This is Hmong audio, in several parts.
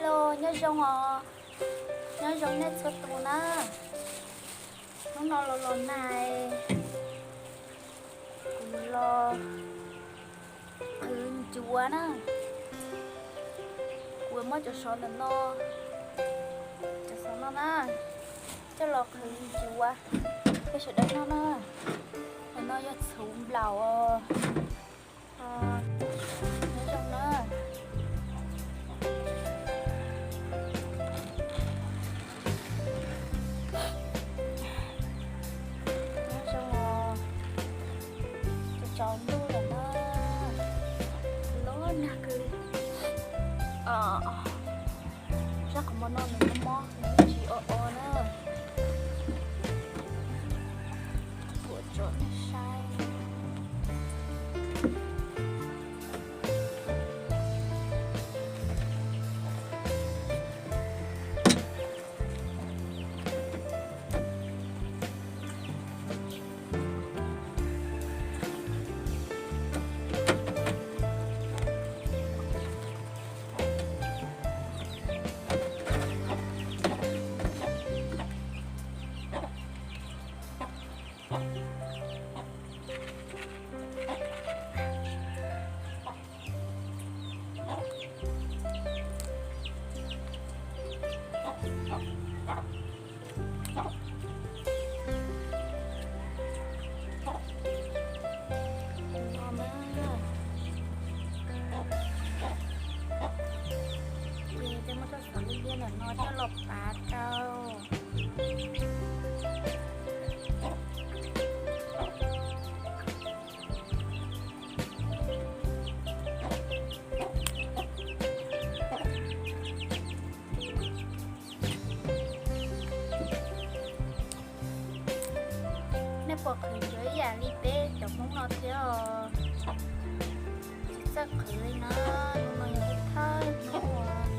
Hello, nyob zoo os, nyob zoo nej txhua tus na. Hnub no los los nag, kuv los qhwv ncuav na. Kuv muab cov sov ntawm no, cov sov no na, coj los qhwv ncuav peb sawv daws noj na. Ntawm no yog txhuv nplaum os. Nyob zoo na. Nyob zoo os. Tsaus ntuj lawm na, los nag kawg li. Sab qhov muag no nws mob mob, nws tsis o o na. Kuv tso nej saib. Ces muab txoj xov liab liab ntawm no coj los pav rau. Nej puas qhwv ncuav ib yam li peb cov Hmoob no thiab os? Tsis txawj qhwv li na, hnub no yog ib thawj hnub uas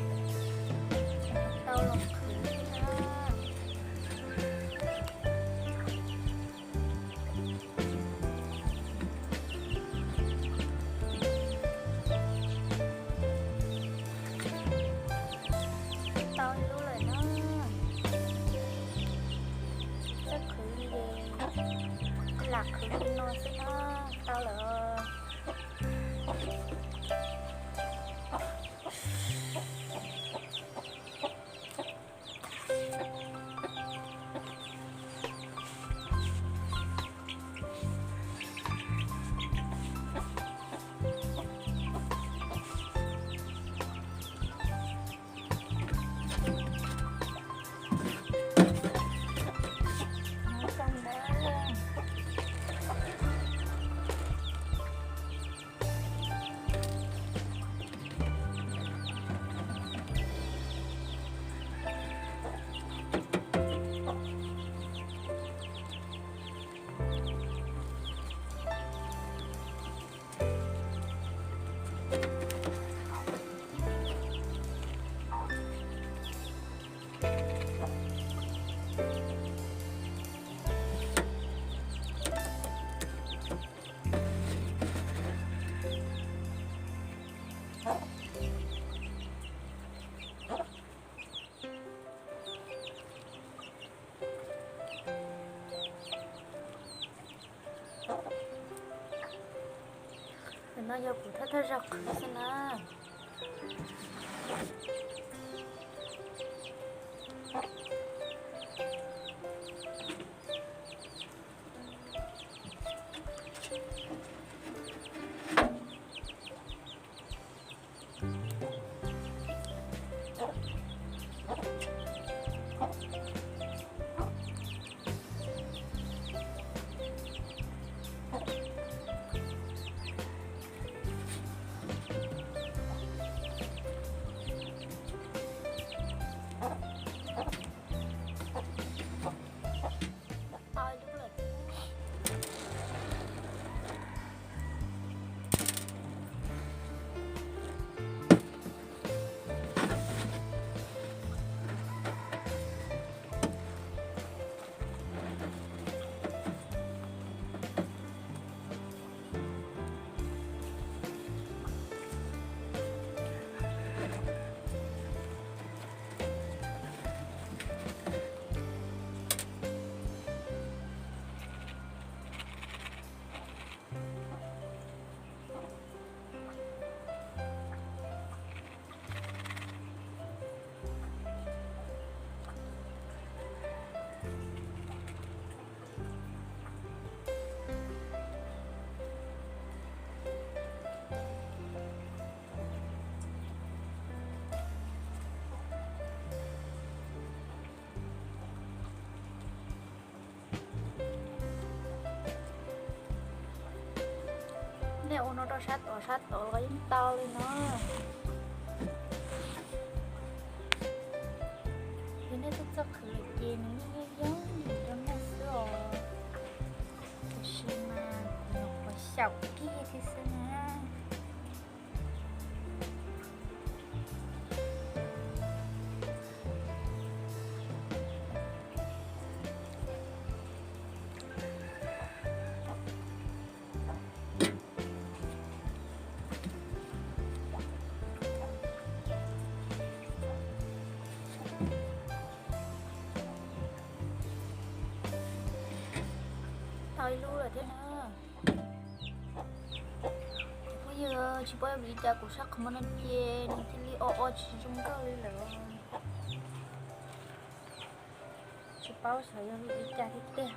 tau los qhwv li na. Tau ib lub lawm na. Txawj qhwv li es lam qhwv li no xwb na, tau lawm. Ntawm no yog kuv thawj thawj zaug qhwv xwb na. Ua no rau sab tod sab tod los yeej tau li no. Yog nej txawj txawj qhwv lawm ces nws yeej yooj yim rau nej xwb os. Tiam sis mas kuv nyuam qhuav xyaum kiag thiab xwb na. Tau ib lub lawm thiab na. Phooj ywg, tsis paub vim li cas kuv sab qhov muag no ces nws cia li o o tsis zoo nkauj li lawm. Tsis paub xyov yog vim li cas tiag tiag.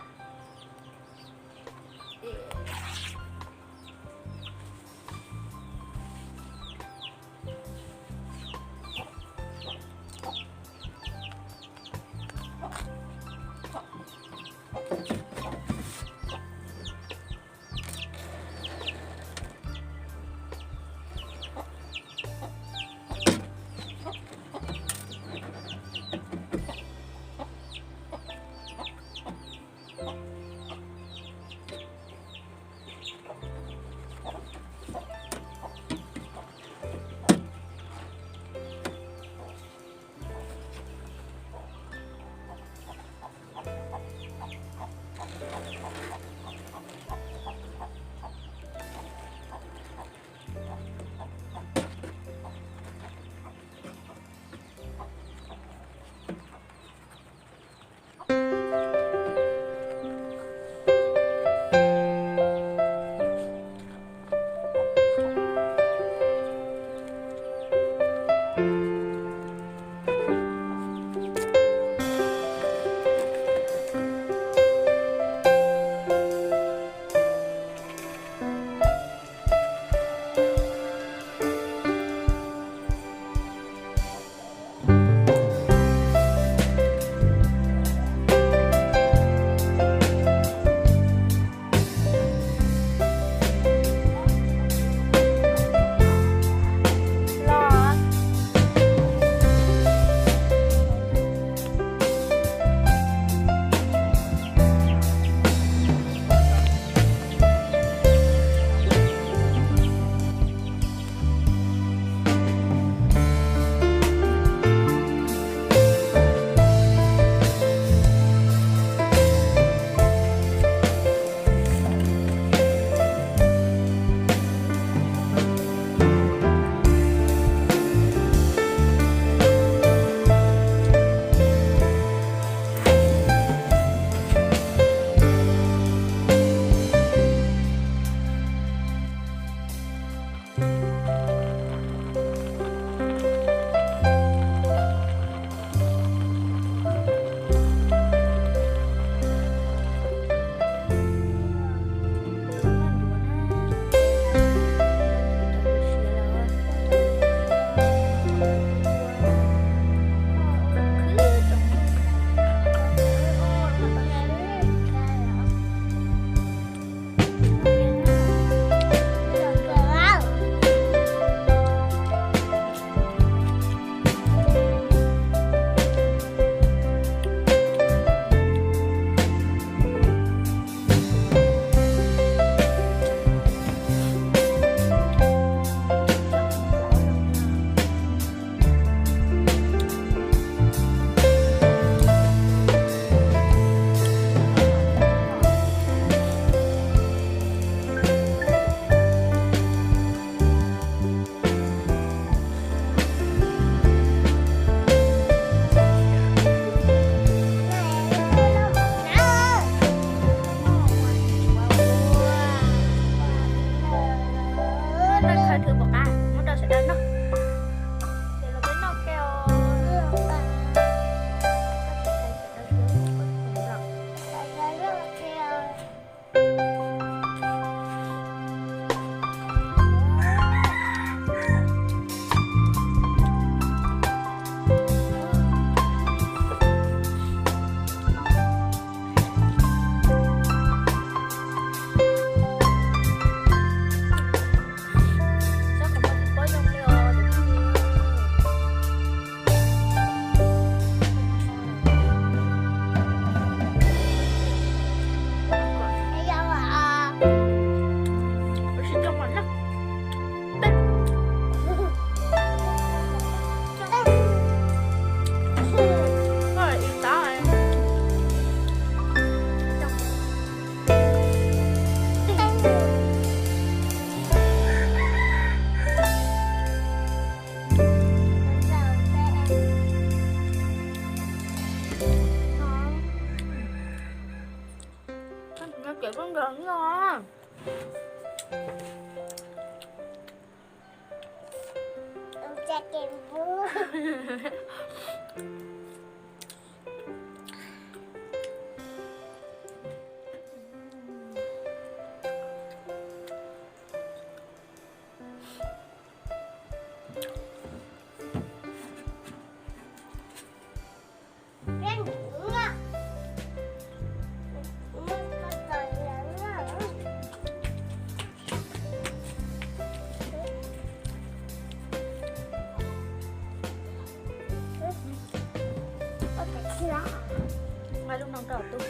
Nqa lub no rau tub.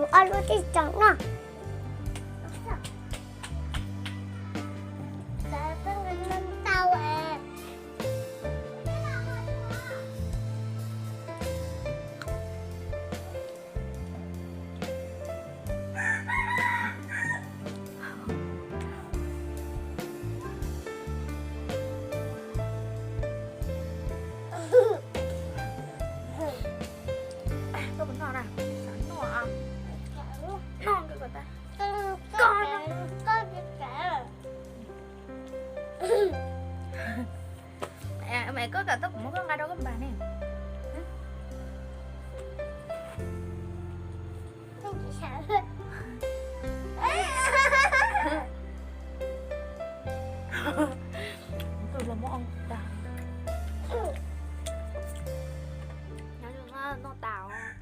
Ua lub tib tsoom no. Koj puas noj na? Noj, noj koj tas. Koj noj. Mas koj kam tau kuv muab koj nqa rau koj npam ne. Tus los muab ong tas. Noj tas.